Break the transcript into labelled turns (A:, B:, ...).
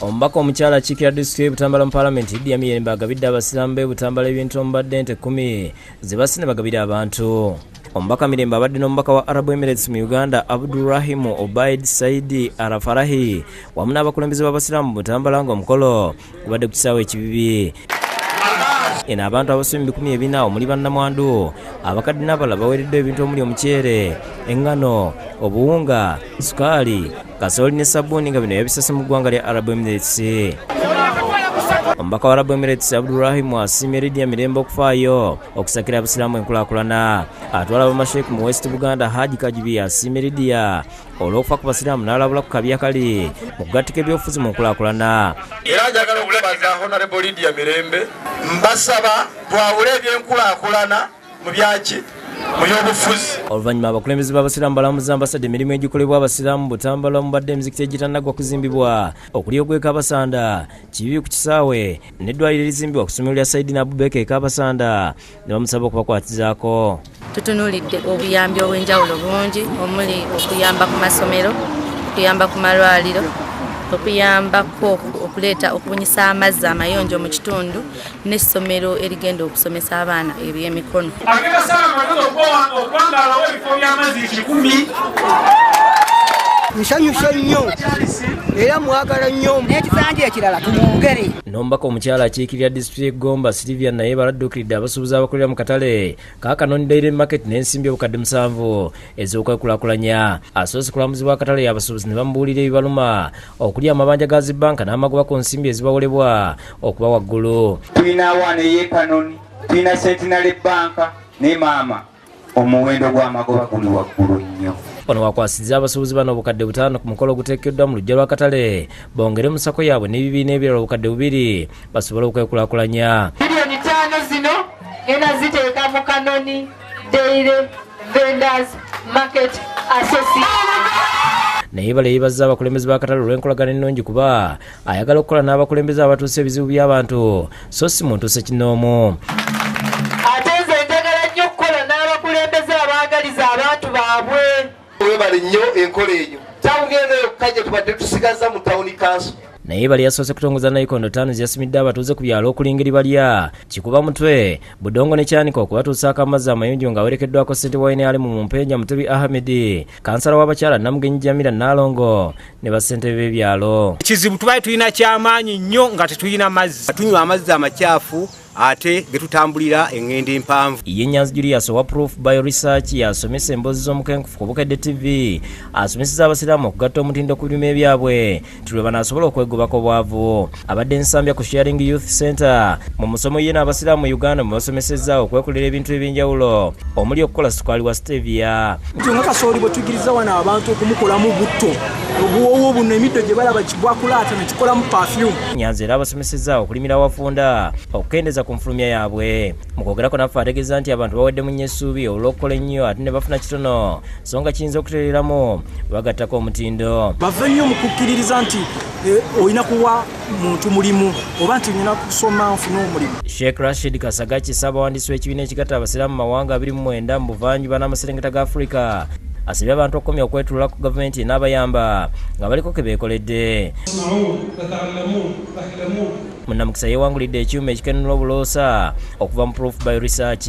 A: Omubaka omukyala akiikirira disitulikiti y'e Butambala mu Paalamenti Lydia Mirembe agabidde abasiraamu b'e Butambala ebintu omubadde ente 10 ze basse ne bagabira abantu. Omubaka Mirembe abadde n'omubaka wa Arab Emirates mu Uganda Abdulrahim Obaid Saidi Arafarahi wamu n'abakulembeze b'abasiraamu mu Butambala ng'omukolo gubadde ku kisaawe ekibibi. Eno abantu abasoba mu 400 omuli bannamwandu, abakadde n'abalala baweereddwa ebintu omuli omuceere, eŋŋano, obuwunga, sukaali, kasooli ne sabbuuni nga bino yabisase mu ggwanga lya Arab Emirates. Omubaka wa Arab Emirates Abdulrahim asiimye Lydia Mirembe okufaayo okusakira abasiraamu enkulaakulana. Atwala abamasheikh mu West Buganda Haji Kajibi asiimye Lydia olw'okufa ku basiraamu n'alabula ku kabi akali mu kugattika ebyobufuzi mu nkulaakulana.
B: Era njagala okubaza Honorable Lydia Mirembe, mbasaba twawule ebyenkulaakulana mu byaki mu byobufuzi.
A: Oluvannyuma abakulembeze b'abasiraamu balamuza ambassador emirimu egikolebwa abasiraamu mu Butambala omubadde emizikiti egitannagwa kuzimbibwa okuli ogw'e Kabasanda, Kibibi ku kisaawe n'eddwaliro erizimbibwa ku ssomero lya Saidina Abubakar e Kabasanda ne bamusaba okubakwatizaako.
C: Tutunuulidde obuyambi obw'enjawulo bungi omuli okuyamba ku masomero, okuyamba ku malwaliro, okuyambako okuleeta okubunyisa amazzi amayonjo mu kitundu n'essomero erigenda okusomesa abaana ebyemikono.
D: Nsanyuse nnyo era mwagala nnyo
E: n'ekisanja ekirala tumwongere.
A: N'omubaka omukyala akiikirira disitulikiti y'e Gomba Sylvia naye baladduukiridde abasuubuzi abakolera mu katale ka Kanoni Daily Market n'ensimbi obukadde 7 ez'okwekulaakulanya. Asoose kulamuzibwa akatale abasuubuzi ne bamubuulira ebibaluma okuli amabanja ga zibbanka n'amagoba ku nsimbi ezibawolebwa okuba waggulu.
F: Tulina awaana ey'e Kanoni, tulina Centenary Bank ne maama, omuwendo gw'amagoba guli waggulu nnyo.
A: Ono wakwasizza abasuubuzi bano obukadde 5 ku mukolo oguteekeddwa mu luggya lw'akatale bongere mu sako yaabwe n'ebibiina ebirala obukadde 2 basobole okwekulaakulanya.
G: Miliyoni 5 zino ngenda ziteeka mu Kanoni Daily Vendors Market Association.
A: Naye bale yeebazza abakulembeze b'akatale olw'enkolagana ennungi kuba ayagala okukola n'abakulembeze abatuusa ebizibu by'abantu so si muntu ssekinnoomu.
G: Ate nze njagala nnyo okukola n'abakulembeze abaagaliza abantu baabwe.
H: Webale nnyo enkola eyo. Tawuni eno yokka gye tubadde tusigaza mu tawuni kanso.
A: Naye bali yasoose kutongoza nayikondo 5 zeyasimidde abatuuze ku byalo okulinga balya Kikuba Mutwe, Budongo ne Kyanika okubatuusaako amazzi amayonjo ng'awerekeddwako ssentebe wa NRM mu Mpenja Mutebi Ahmed, kansala w'abakyala Namugenyi Jamila Nalongo ne bassentebe b'ebyalo.
I: Ekizibu tubadde tulina kyamaanyi nnyo nga tetulina mazzi.
J: Tunywa amazzi amakyafu ate ge tutambulira eŋŋendo empanvu.
A: Ye Nyanzi Julius owa Proof Bio Research yasomesa emboozi z'omukenkufu ku Bukedde TV, asomeseza abasiraamu okugatta omutindo ku birime byabwe nti lwe banaasobola okwegobako obwavu. Abadde Nsambya ku Sharing Youth Center mu musomo ye n'abasiraamu mu Uganda mwe basomesezza okwekolera ebintu eby'enjawulo omuli okukola sukaali wa stevia.
K: Nti nga kasooli bwe tuyigiriza wano abantu okumukolamu butto obuwoowo buno emiddo gye balaba kibwakulaata ne kikolamu perfume.
A: Nyanzi era abasomesezza okulimira wafunda okukendeeza ku nfulumya yaabwe. Mu kwogerako naffe ategeeza nti abantu baweddemu nnyo essuubi olw'okukola ennyo ate ne bafuna kitono so nga kiyinza okutereramu bagattako omutindo.
K: Bave nnyo mu kukkiririza nti olina kuwa muntu mulimu oba nti olina kusoma nfune omulimu.
A: Sheikh Rashid Kasagaki ssaabawandiisi w'ekibiina ekigatta abasiraamu mu mawanga 29 mu buvanjuba n'amaserengeta ga Afrika asabye abantu okukomya okwetulula ku gavumenti n'abayamba nga baliko ke beekoledde. Munnamukisa yeewangulidde ekyuma ekikenula obuloosa okuva mu Proof Bio Research.